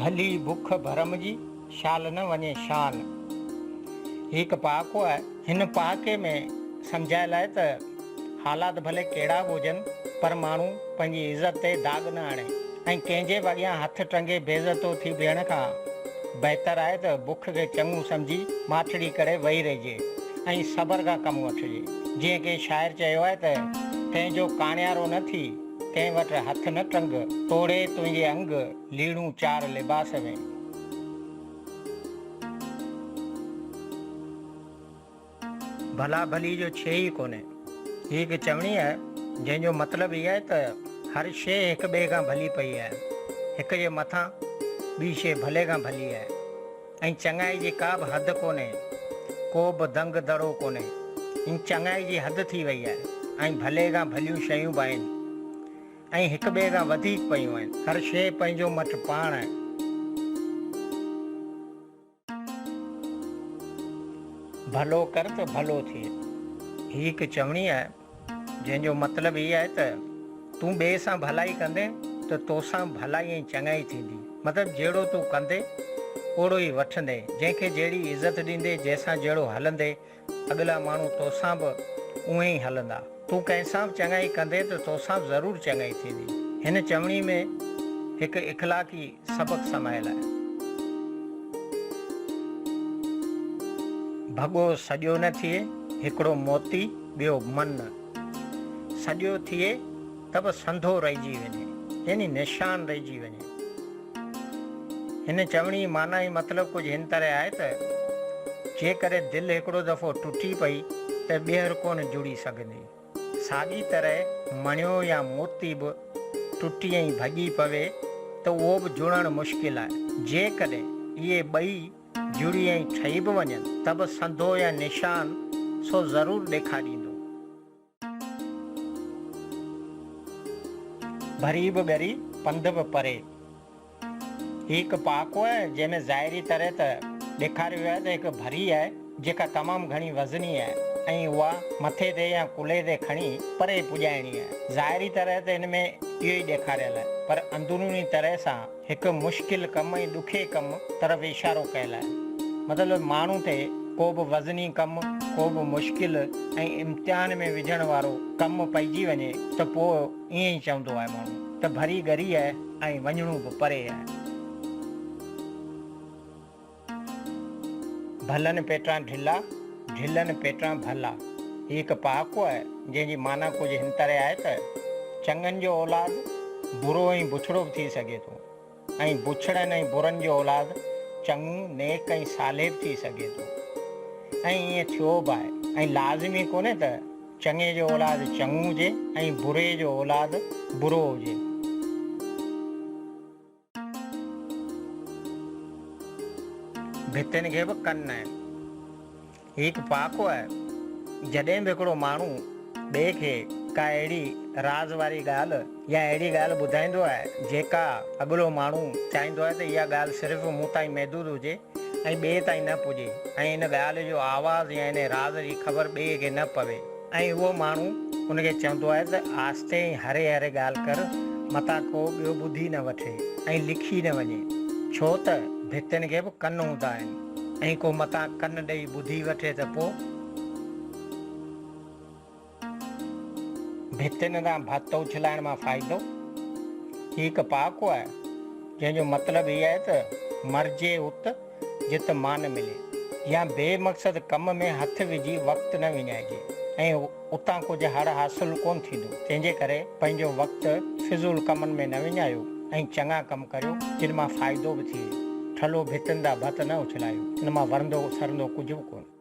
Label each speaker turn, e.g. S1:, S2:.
S1: ڀلي بک ڀرم جي، شال نه وڃي شان. هي هڪ پهاڪو آهي. هن پهاڪي ۾ سمجهايل آهي ته حالات ڀلي ڪهڙا به هجن پر ماڻهو پنهنجي عزت تي داغ نه آڻي ۽ ڪنهن جي به اڳيان هٿ ٽنگي بيعزتو ٿي بيهڻ کان بهتر آهي ته بک کي چڱو سمجهي ماٺڙي ڪري ويهي رهجي ۽ صبر کان ڪم وٺجي. جيئن ڪنهن شاعر چيو آهي ته ڪنهن جو ڪاڻيارو نه ٿي، ڪنهن وٽ هٿ نه ٽنگ، توڙي تنهنجي انگ، ليڙون چار لباس ۾. ڀلا ڀلي جو ڇيهه ئي ڪونهي. هي هڪ چوڻي آهي، جنهن جو مطلب هي آهي ته هر شيء هڪ ٻئي کان ڀلي پئي آهي. هڪ جي مٿان ٻي شيء ڀلي کان ڀلي آهي ۽ چڱائي جي ڪا به حد ڪونهي، ڪو به دنگ دڙو ڪونهي. ان چڱائي جي حد ٿي وئي آهي ۽ ڀلي کان ڀليون شيون به آهن. ۽ هڪ ٻئي کان وڌيڪ پيون آهن. هر شيء پنهنجو مٽ پاڻ آهي. ڀلو ڪر ته ڀلو ٿئي. هي هڪ چوڻي آهي، جنهن جو مطلب هي آهي ته تون ٻئي سان ڀلائي ڪندين ته توسان به ڀلائي ۽ چڱائي ٿيندي. مطلب جهڙو تون ڪندين، اوڙو ئي وٺندين. جنهن کي جهڙي عزت ڏيندين، جنهن سان جهڙو هلندين، اڳلا ماڻهو توسان به اونهين ئي هلندا. تون ڪنهن سان به چڱائي ڪندين ته توسان به ضرور چڱائي ٿيندي. هن چوڻي ۾ هڪ اخلاقي سبق سمايل آهي. ڀڳو سڄو نه ٿئي، هڪڙو موتي ٻيو من. سڄو ٿئي ته به سنڌو رهجي وڃي، يعني نشان رهجي وڃي. هن چوڻي جي معنيٰ ۽ مطلب ڪجهه هن طرح آهي ته، جيڪڏهن دل هڪڙو دفعو ٽٽي پئي ته ٻيهر ڪونه جڙي سگهندي. ساڳي طرح مڻيو يا موتي به ٽٽي ۽ ڀڄي پوي ته اهو به جڙڻ مشڪل آهي. جيڪڏهن اهي ٻئي جڙي ۽ ٺهي به وڃن ته به سنڌو يا نشان سو ضرور ڏيکاريندو. ڀري به ڳري، پنڌ به پري. هي هڪ پهاڪو آهي، جنهن ۾ ظاهري طرح ته ڏيکاريو ويو آهي ته هڪ ڀري آهي، جيڪا تمام گهڻي وزني آهي ۽ اها مٿي تي يا ڪلهي تي کڻي پري پڄائڻي آهي. ظاهري طرح ته هن ۾ اهو ئي ڏيکاريل آهي، پر اندروني طرح سان هڪ مشڪل ڪم ۽ ڏکي ڪم طرف اشارو ڪيل آهي. مطلب ماڻهو تي ڪو به وزني ڪم، ڪو به مشڪل ۽ امتحان ۾ وجهڻ وارو ڪم پئجي وڃي ته پوء ائين ئي چوندو آهي ماڻهو ته ڀري ڳري آهي ۽ وڃڻو به پري آهي. ڀلن پيٽان ڍلا، ڍلن پيٽان ڀلا. هي هڪ پهاڪو آهي، جنهن جي معنيٰ ڪجهه هن طرح آهي ته، چڱن جو اولاد برو ۽ بڇڙو به ٿي سگهي ٿو ۽ بڇڙن ۽ برن جو اولاد چڱو، نيڪ ۽ صالح به ٿي سگهي ٿو ۽ ائين ٿيو به آهي ۽ لازمي ڪونهي ته چڱي جو اولاد چڱو هجي ۽ بري جو اولاد برو هجي. ڀتين کي به ڪن آهن. هي هڪ پهاڪو آهي. جڏهن به هڪڙو ماڻهو ٻئي کي ڪا اهڙي راز واري ڳالهه يا اهڙي ڳالهه ٻڌائيندو آهي، جيڪا اڳلو ماڻهو چاهيندو آهي ته اها ڳالهه صرف مون تائين محدود هجي ۽ ٻئي تائين نه پڄي ۽ ان ڳالهه جو آواز يا ان راز جي خبر ٻئي کي نه پوي. ۽ اهو ماڻهو ان کي چوندو آهي ته آهستي ۽ هري هري ڳالهه ڪر، متان ڪو ٻيو ٻڌي نه وٺي ۽ لکي نه وڃي، ڇو ته ڀتين کي به ڪن هوندا آهن ۽ ڪو متان ڪن ڏئي ٻڌي وٺي ته پوء؟ ڀتين تان ڀت اڇلائڻ مان فائدو؟ هي هڪ پهاڪو آهي، جنهن جو مطلب هي آهي ته مرجي ات جت مان ملي يا بي مقصد ڪم ۾ هٿ وجهي وقت نه وڃائجي ۽ اتان ڪجهه هڙ حاصل ڪونه ٿيندو، تنهن جي ڪري پنهنجو وقت فضول ڪمن ۾ نه وڃايو ۽ چڱا ڪم ڪريو جن مان فائدو به ٿئي. ٺلهو ڀتين تان ڀت نه اڇلايو، ان مان ورندو سرندو ڪجهه به ڪونه.